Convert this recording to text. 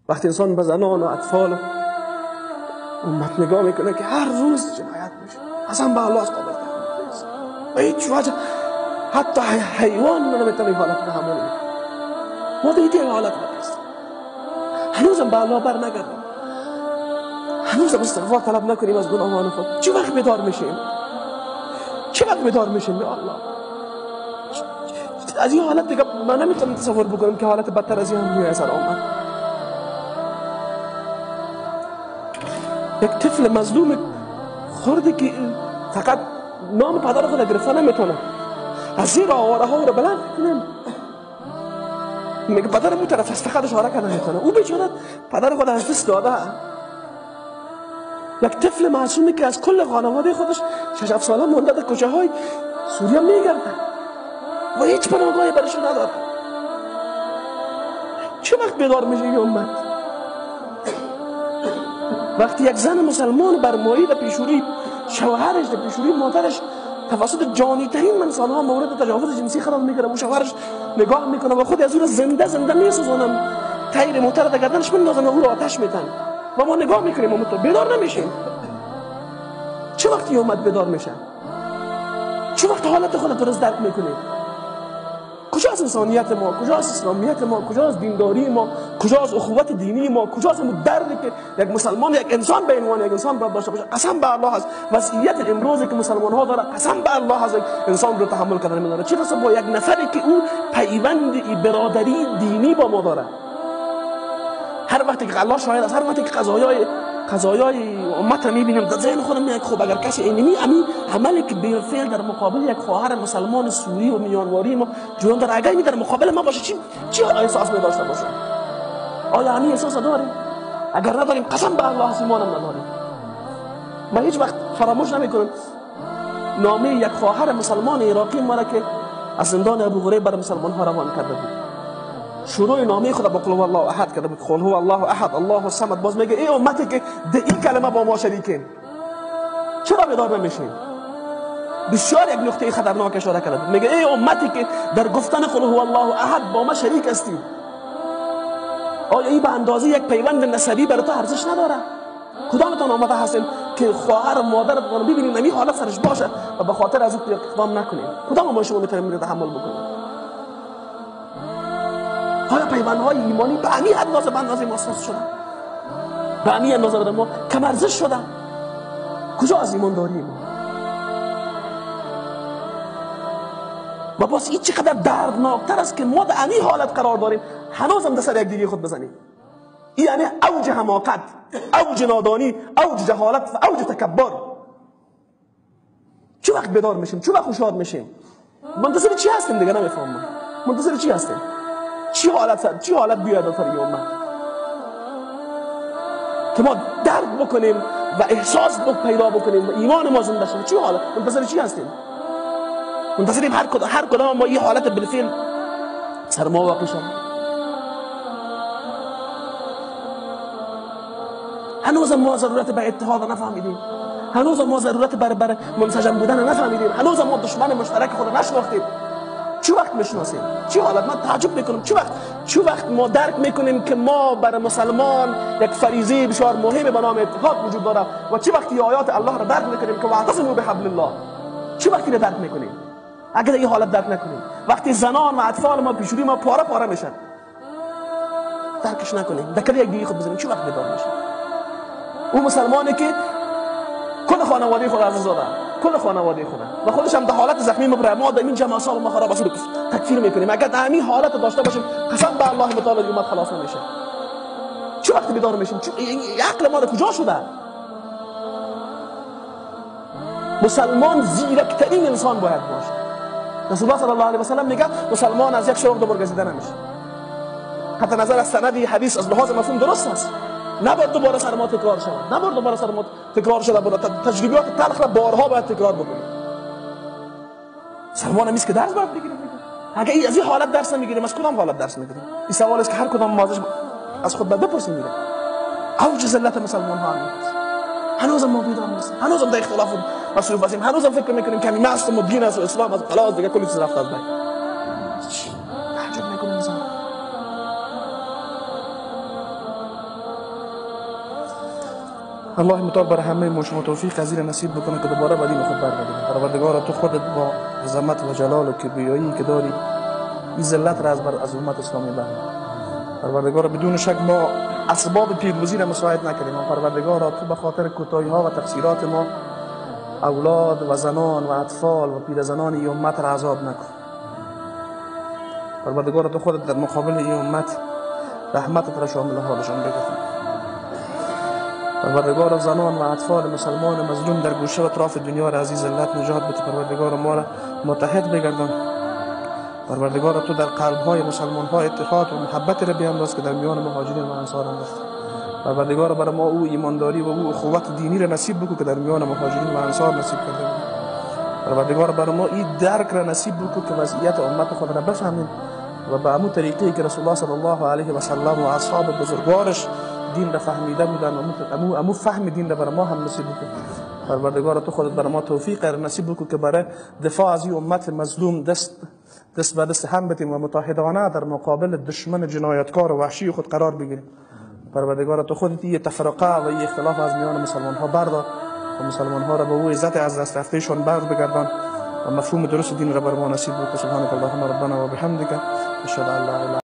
وقتی انسان به زنان و اطفال و امت نگاه میکنه که هر روز جنایت میشه، اصلا به الله قابل تحمل نیست. و هیچ وجه حتی حیوان نمیتونه این حالت تحمل کنه. ما در این حالت هستیم، هنوزم به الله بر نگردیم، هنوزم استغفار طلب نکنیم از گناهان خود. چه وقت بیدار میشیم؟ چه وقت بیدار میشیم یا الله؟ از این حالت دیگه من نمیتونم تصور بکنم که حالت بدتر از این هم میاد سر آمد. یک طفل مظلوم خرده که فقط نام پدر خود گرفته نمیتونه، از زیر آواره ها رو بلند کنیم، میگه پدر اون طرف است، فقط اشاره کرده نمیتونه. او بیچاره پدر خود از دست داده. یک طفل معصومی که از کل خانواده خودش 6-7 ساله مونده در کوچه های سوریه میگرده و هیچ پناهگاهی برش نداره. چه وقت بیدار میشه این امت؟ وقتی یک زن مسلمان بر مایه در پیشوری شوهرش، در پیشوری مادرش توسط جانی ترین انسان ها مورد تجاوز جنسی قرار میگیره، و شوهرش نگاه میکنه و خود از او را زنده زنده میسوزانن، تیر موتر در گردنش میندازن و او را آتش میتن و ما نگاه میکنیم و بیدار نمیشیم. چه وقتی امت بیدار میشه؟ چه وقت حالت خود درست درک میکنیم؟ کجاست انسانیت ما؟ کجاست اسلامیت ما؟ کجاست دینداری ما؟ کجاست اخوت دینی ما؟ کجاست اون دردی که یک مسلمان، یک انسان به عنوان یک انسان باید داشته باشه؟ قسم به الله هست وضعیت امروزی که مسلمان ها داره، قسم به الله هست انسان رو تحمل کردن نمیداره. چه رسه با یک نفری که او پیوند برادری دینی با ما داره. هر وقتی که الله شاهد است، هر وقتی که قضایای امت رو میبینیم در ذهن خودم میاد خب اگر کسی اینمی عملی که بالفعل در مقابل یک خواهر مسلمان سوری و میانواری ما جریان داره، اگر می در مقابل ما باشه چی احساس می داشته باشه؟ آیا همین احساس داریم؟ اگر نداریم قسم به الله ایمانم نداریم. من هیچ وقت فراموش نمیکنم نامه یک خواهر مسلمان عراقی ما را که از زندان ابوغریب بر مسلمان ها روان کرده بود. شروع نامه خود با قل هو الله احد کرده بود، قل هو الله احد الله الصمد. باز میگه ای امتی که ده این کلمه با ما شریکین، چرا بیدار نمیشین؟ بسیار یک نقطه خطرناک اشاره کرده. میگه ای امتی که در گفتن قل هو الله احد با ما شریک هستی، آیا این به اندازه یک پیوند نسبی برای تو ارزش نداره؟ کدامتان آمده هستین که خواهر و مادرتان رو ببینین این حالت سرش باشه و به خاطر از او اقدام نکنین؟ کدام ما شما میتونیم تحمل بکنیم؟ آیا پیوندهای ایمانی به همین اندازه به اندازه ما ساز شدن؟ به همین اندازه به ما کم ارزش شدن؟ کجا از ایمان داریم؟ و باز این چقدر دردناکتر است که ما در همین حالت قرار داریم، هنوز هم در سر یکدیگه خود بزنیم. این یعنی اوج حماقت، اوج نادانی، اوج جهالت و اوج تکبر. چه وقت بیدار میشیم؟ چه وقت خوشحال میشیم؟ منتظر چی هستیم دیگه؟ نمیفهمم منتظر چی هستیم؟ چی حالت بیاد سر امت که ما درک بکنیم و احساس پیدا بکنیم و ایمان ما زنده شود؟ چی حالت؟ منتظر چی هستیم؟ منتظریم هر کدام ما یه حالت بالفعل سر ما واقع شد. هنوز ما ضرورت به اتحاد نفهمیدیم، هنوز ما ضرورت بر منسجم بودن نفهمیدیم، هنوز ما دشمن مشترک خود نشناختیم. چه وقت میشناسیم؟ چه حالت؟ من تعجب میکنم چه وقت ما درک میکنیم که ما بر مسلمان یک فریضه بسیار مهم به نام اتحاد وجود داره و چه وقتی آیات الله را درک میکنیم که واعتصموا بحبل الله. چه وقتی را درک میکنیم؟ اگر این حالت درک نکنیم، وقتی زنان و اطفال ما پیشوری ما پاره پاره میشن، درکش نکنیم، دکل یک دیگه خود بزنیم، چه وقت بیدار میشیم؟ او مسلمانی که کل خانواده خود از داده، کل خانواده خود و خودش هم در حالت زخمی مبره، ما در این جمع اصحاب ما خراب است تکفیر میکنیم. اگر در همین حالت داشته باشیم قسم به الله متعال امت خلاص نمیشه. چه وقت بیدار میشیم؟ عقل ما در کجا شده؟ مسلمان زیرکترین انسان باید باشه. رسول الله صلی الله علیه و سلم میگه مسلمان از یک سراغ دوبار گزیده نمیشه. حتی نظر از سند حدیث از لحاظ مفهوم درست است، نباید دوباره سر ما تکرار شود، نباید دوباره سر ما تکرار شده. تجربیات تلخ را بارها باید تکرار بکنیم. مسلمان همیست که درس باید بگیریم. اگه از این حالت درس نمیگیریم از کدام حالت درس میگیریم؟ این سوال است که هر کدام ما از خود باید بپرسیم. میگه اوج ذلت مسلمان ها است. هنوزم ما بیدار نیستیم، هنوزم در اختلاف مصروف هستیم، هنوزم فکر میکنیم که مستم و دین است و اسلام است، خلاص دیگه کلی چیز رفت از بین. تعجب میکنه انسان. الله متعال بر همه ما شما توفیق از نصیب بکنه که دوباره به دین خود برگردیم. پروردگارا تو خودت با عظمت و جلال و کبریایی که داری این ذلت را از امت اسلامی بردار. پروردگارا بدون شک ما اسباب پیروزی را مساعد نکردیم. پروردگارا تو به خاطر کوتاهی ها و تقصیرات ما اولاد و زنان و اطفال و پیرزنان این امت را عذاب نکن. پروردگارا تو خودت در مقابل این امت رحمتت را شامل حالشان بگردان. پروردگار زنان و اطفال مسلمان مظلوم در گوشه و اطراف دنیا را از این ذلت نجات بده. پروردگار ما را متحد بگردان. پروردگار تو در قلب های مسلمان ها اتحاد و محبت را بیانداز که در میان مهاجرین و انصار انداخت. پروردگار بر ما او ایمانداری و او اخوت دینی را نصیب بکن که در میان مهاجرین و انصار نصیب کرده بود. پروردگار بر ما این درک را نصیب بکن که وضعیت امت خود را بفهمیم و به همون طریقی که رسول الله صلی الله علیه و سلم و اصحاب بزرگوارش دین را فهمیده بودن و امو فهم دین را بر ما هم نصیب بکن. پروردگار تو خودت بر ما توفیق را نصیب بکن که برای دفاع از این امت مظلوم دست به دست هم بدیم و متحدانه در مقابل دشمن جنایتکار و وحشی خود قرار بگیریم. پروردگار تو خودت این تفرقه و این اختلاف از میان مسلمان ها بردار و مسلمان ها را به او عزت از دست رفتهشان بر بگردان و مفهوم درست دین را بر ما نصیب بکن. سبحانك اللهم ربنا و بحمدک اشهد ان لا اله